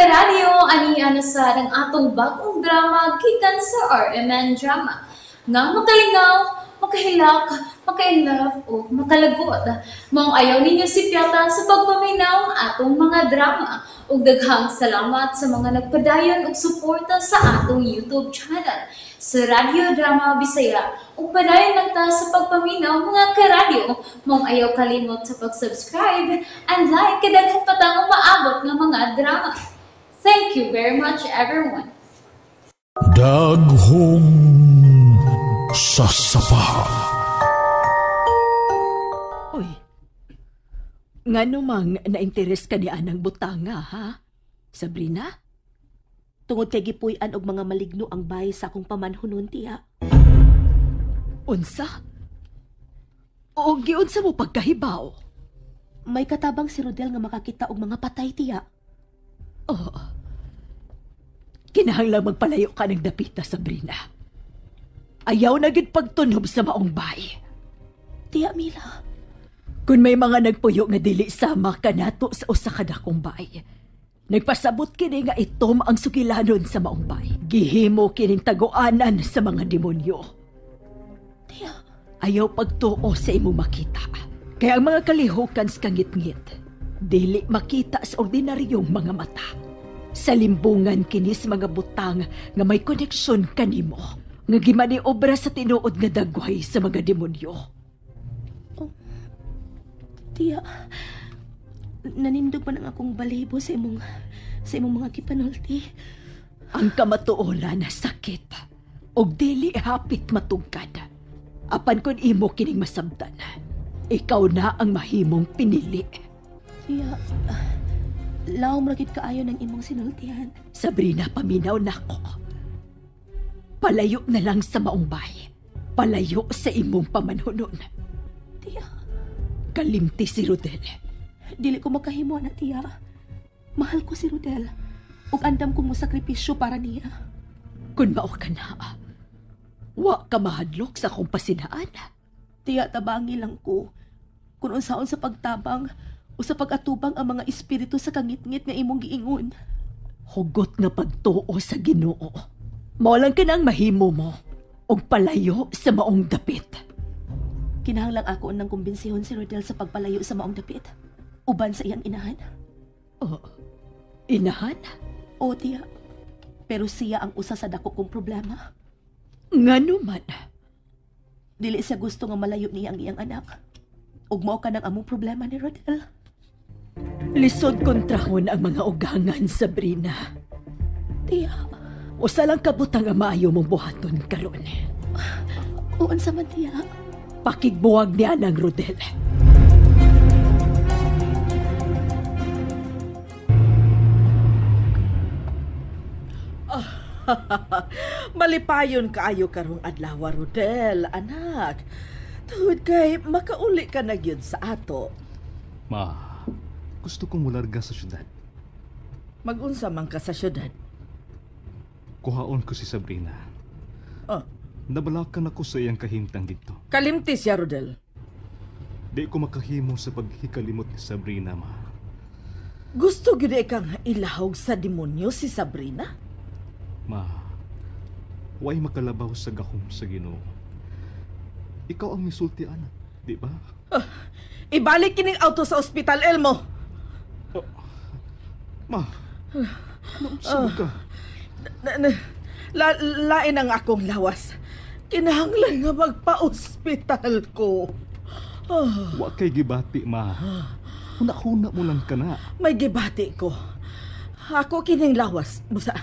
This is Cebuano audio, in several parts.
karadyo, ani na sad ang atong bagong drama gikan sa RMN Drama. Nga makalingaw, makahilak, makainlove o makalagot. Maong ayaw ninyo sipyata sa pagpaminaw ang atong mga drama. Ug daghang salamat sa mga nagpadayon og suporta sa atong YouTube channel sa Radyo Drama Bisaya. Ug padayon lang ta sa pagpaminaw, mga karadyo. Maong ayaw kalimot sa pag-subscribe and like kay daghan pa tang umaabot nga mga drama. Thank you very much, everyone. Daghong sasapa. Uy, ngano mang na-interes ka ni anang butanga, ha? Sabrina? Tungod kay gipuy-an og mga maligno ang bahay sa akong pamanhunon, tiya. Unsa? O giunsa mo pagkahibaw? May katabang si Rodel nga makakita og mga patay, tiya. Oh. Kinahanglang magpalayo ka ng dapita, Sabrina. Ayaw na gid pagtunob sa maong bay. Tiya Mila. Kung may mga nagpuyo nga dili sama ka nato sa usa ka dakong bay. Nagpasabot kini nga itom ang sugilanon sa maong bay. Gihimo kining taguanan sa mga demonyo. Tiya. Ayaw pagtuo sa imong makita. Kaya ang mga kalihukan sa kangitngit, dili makita sa ordinaryong mga mata. Sa limbungan kini sa mga butang nga may koneksyon kanimo, nga gimaniobra sa tinuod nga dagway sa mga demonyo. Oh, tiya, nanindog man ang akong balibo sa imong mga gipanulti. Ang kamatuoran na sakit og dili hapit matugkad. Apan kun imo kining masabtan, ikaw na ang mahimong pinili. Tiya, lawom ra gid kaayo ng imong sinultihan. Sabrina, paminaw nako. Palayo na lang sa maong bay. Palayo sa imong pamanhunon. Tiya. Kalimti si Rodel. Dili ko makahimo na, tiya. Mahal ko si Rodel. Ug andam ko mo sakripisyo para niya. Kun mao ka na, wa ka mahadlok sa akong pasinaan. Tiya, tabangi lang ko. Kung unsaon sa pagtabang o sa pag-atubang ang mga espiritu sa kangitngit nga imong giingon. Hugot nga pagtuo sa Ginoo. Mao lang ka nang mahimo mo og palayo sa maong dapit. Kinahanglang ako nang kumbensihon si Rodel sa pagpalayo sa maong dapit. Uban sa iyang inahan. Oh, inahan? O, tiya. Pero siya ang usa sa dako kong problema. Ngano man? Dili siya gusto nga malayo niya ang iyang anak. Ug mao ka nang among problema ni Rodel. Lisod kontrahon ang mga ugangan, Sabrina. Tiya. Usa lang kabutang ang maayo mong buhaton karon. Uunsa man, tiya? Pakigbuwag niya ng Rodel. Malipayon kaayo karong adlaw, Rodel, anak. Tungod kay makauli ka na gyud sa ato. Ma, gusto kong mularga sa syudad. Magunsa man ka sa syudad? Kuhaon ko si Sabrina. Oh. Nabalakan ako sa iyang kahimtang dito. Kalimti siya, Rodel. Di ko makahimo sa paghikalimot ni Sabrina, ma. Gusto gyud kang ilahog sa demonyo si Sabrina? Ma, way makalabaw sa gahom sa Ginoo. Ikaw ang misulti, anak, di ba? Ibalik kining auto sa ospital, Elmo. Oh, ma, naunsa ka? Lain ang akong lawas. Kinahanglan nga magpa-ospital ko. Oh. Wa kay gibati, ma. Huna-huna mo lang ka na. May gibati ko. Ako kining lawas. Busa,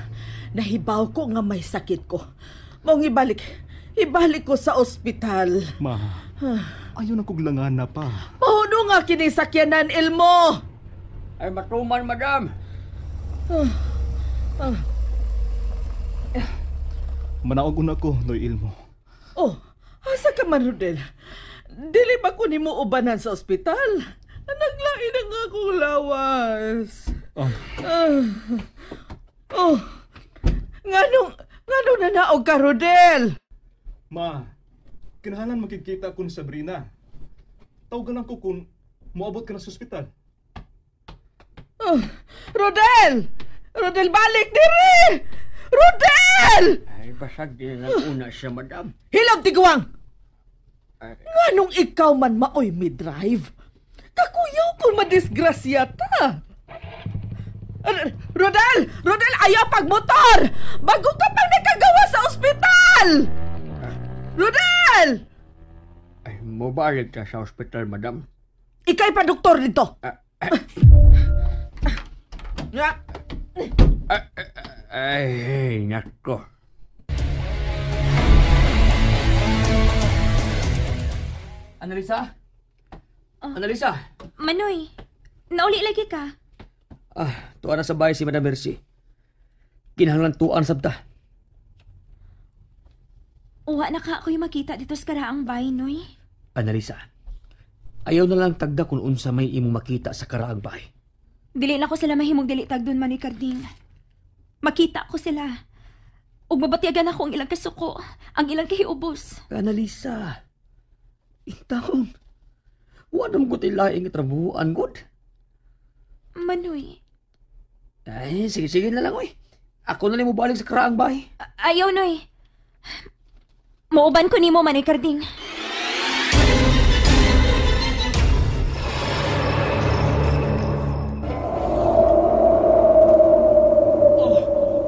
nahibaw ko nga may sakit ko. Maong ibalik ko sa ospital. Ma, ayaw na kong langana pa. Mahuno nga kining sakyanan, Elmo. Ay, matuman, madam. Manaog una ko, Noy Ilmo. Oh, asa ka man, Rodel? Dili ba ko nimo ubanan sa ospital? Naglain ang akong lawas. Oh, nganong nanaog ka, Rodel? Ma, kinahanglan makikita ko ni Sabrina. Tawagan lang ko kung moabot ka na sa ospital. Oh, Rodel! Rodel, balik diri! Rodel! Ay, basag din lang una siya, madam. Hilab, tiguang! Nganong ikaw man maoy mi-drive? Kakuyaw kung madisgrasya ta. Rodel! Rodel, ayaw pagmotor! Bago ka pang nakagawa sa ospital! Rodel! Ay, mobalik ka sa ospital, madam. Ika'y pa doktor dito. Ay, nako. Annalisa? Annalisa? Manoy, nauli lagi ka. Tuan na sa bahay si Madam Mercy. Kinahanglan tuan sabta. Uwa na ka ako'y makita dito sa karaang bahay, Noy. Annalisa, ayaw na lang tagda kung unsa may imong makita sa karaang bahay. Dili na ko sila mahimong dili tag doon, Manoy Carding. Makita ko sila. Ug mabatyagan ako ang ilang kasuko, ang ilang kahiubos. Annalisa, intawon. Wa na mo ko tilaing itrabuhan, god. Manoy. Ay, sige, sige na lang, oy. Ako na lang mo balik sa karaang bahay. Ayaw, Noy. Muuban ko nimo, Manoy Carding.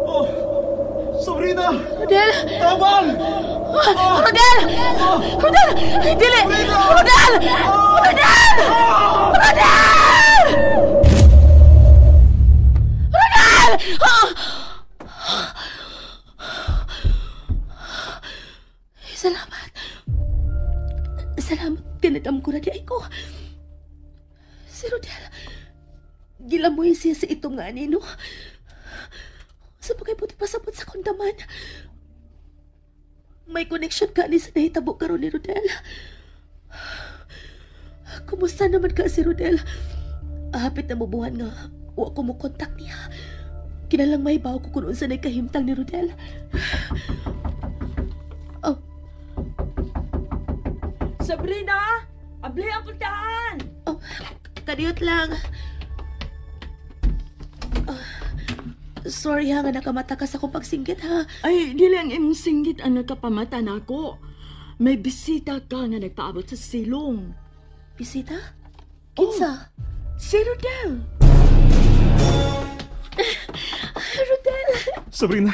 Oh, Sabrina! Rodel! Tabang! Rodel! Rodel! Dili! Rodel! Rodel! Rodel! Rodel! Salamat. Salamat. Tinatам ko na di ay ko. Si Rodel, gilamoy siya sa itong nga nino. Sa pagkaibuti pasabot sa kondaman. May connection ka ni sa nahitabo karon ni Rodel. Kumusta naman ka si Rodel? Hapit na mubuhan nga wa ko mo kontak niya. Kinalang may bawo ko kung unsa nay kahimtang ni Rodel. Oh. Sabrina! Abli ang puntahan! Oh, kadiyot lang. Sorry ha, nga nakamata ka sa akong pagsinggit ha. Ay, dili ang imong singgit ang nakapamata na ako. May bisita ka nga nagpaabot sa silong. Bisita? Kinsa? Oh, si Rodel. Rodel! Sabrina!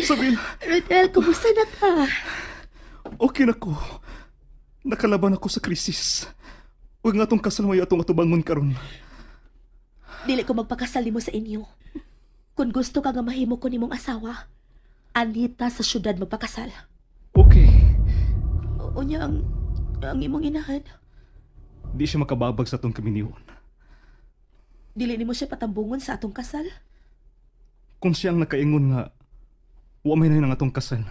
Sabrina! Rodel, kumusta na ka? Okay na ko. Nakalaban ako sa krisis. Huwag nga itong kasal mo atong atubangon karon. Dili ko magpakasal nimo sa inyo. Kung gusto ka nga mahimo ko nimong asawa, anita sa syudad magpakasal. Okay. Unya ang imong inahan. Di siya makababag sa atong kaminiyon. Dili nimo siya patambungon sa atong kasal? Kung siya ang nakaingon nga, wa may na ang atong kasal.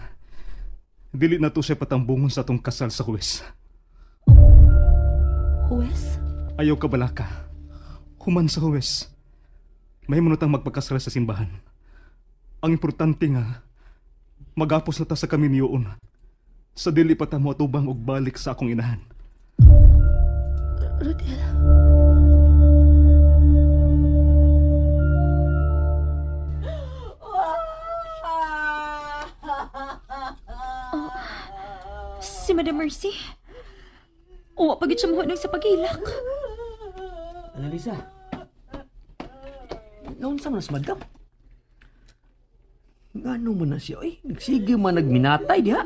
Dili na to siya patambungon sa atong kasal sa huwes. Huwes? Ayaw ka balaka. Human sa huwes. May munot ang magpakasal sa simbahan. Ang importante nga, magapos na ta sa kaminiyon. Sa dili pa ta mo atubang og balik sa akong inahan. Rodel. Oh, si Madam Mercy. Uwa pagit siya muhunong sa pag-ilak. Annalisa. Noon sa man si Madam? Ngano man na siya, oy? Nagsige man nagminatay diha.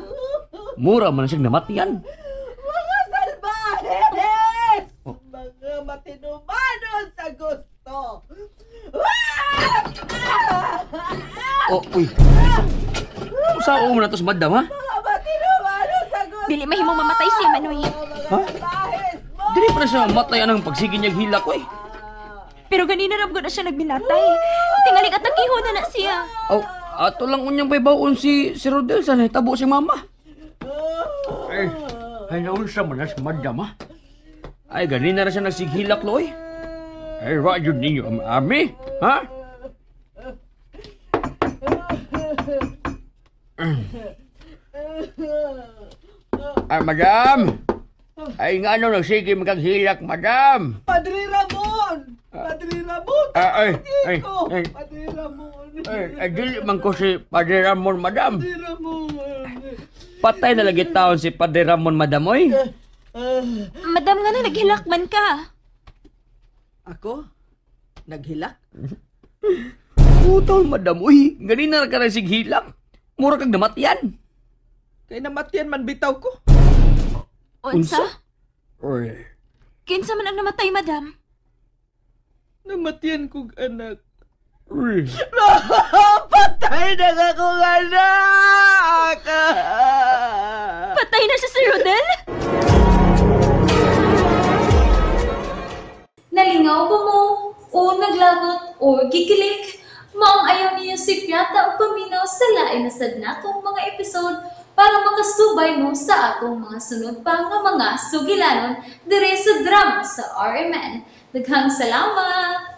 Mura man na siyang namatian. Mga salbahes! Oh. Mga matinumanon sa gusto! Oh, uy. Usaon mo na to si Madam, ha? Mga matinumanon sa gusto! Dili mahimong mamatay siya, Manoy. Ha? Dili pa na siya mamatay anang pagsige niyang hilak, oy. Pero ganina ramgo na siya nagminatay. Tingaling atakiho na na siya. Oh, ato lang unyang baybaon si Rodel sa nahitabo si Mama. Ay, naunsa man na si Madam, ha? Ay, ganina na siya nagsighilak, loy. Ay, wa yun ninyo ang ami, ha? Ay, Madam! Ay, nga ano, nagsige magaghilak, madam. Padre Ramon! Padre Ramon! Ah, ay, ay, Ko! ay. Padre Ramon! Ay, ay, dili man ko si Padre Ramon, madam. Padre Ramon! Patay na lagi taon si Padre Ramon, madam, oy. Madam, nga na naghilak man ka. Ako? Naghilak? Putol, madam, uy. Ganina na ka rin sighilak. Mura kang namatyan. Kay namatyan man bitaw ko. Unsa? Uy. Kinsa man ang namatay, madam? Namatyan kog anak. Uy. Patay na akong anak! Patay na siya si Rodel? Nalingaw ba mo? O naglagot o gikilig? Maong ayaw niyo si Piata o paminaw sa lain na sad natong mga episode para makasubay mo sa atong mga sunod pa nga mga sugilanon dire sa drama sa RMN. Daghang salamat!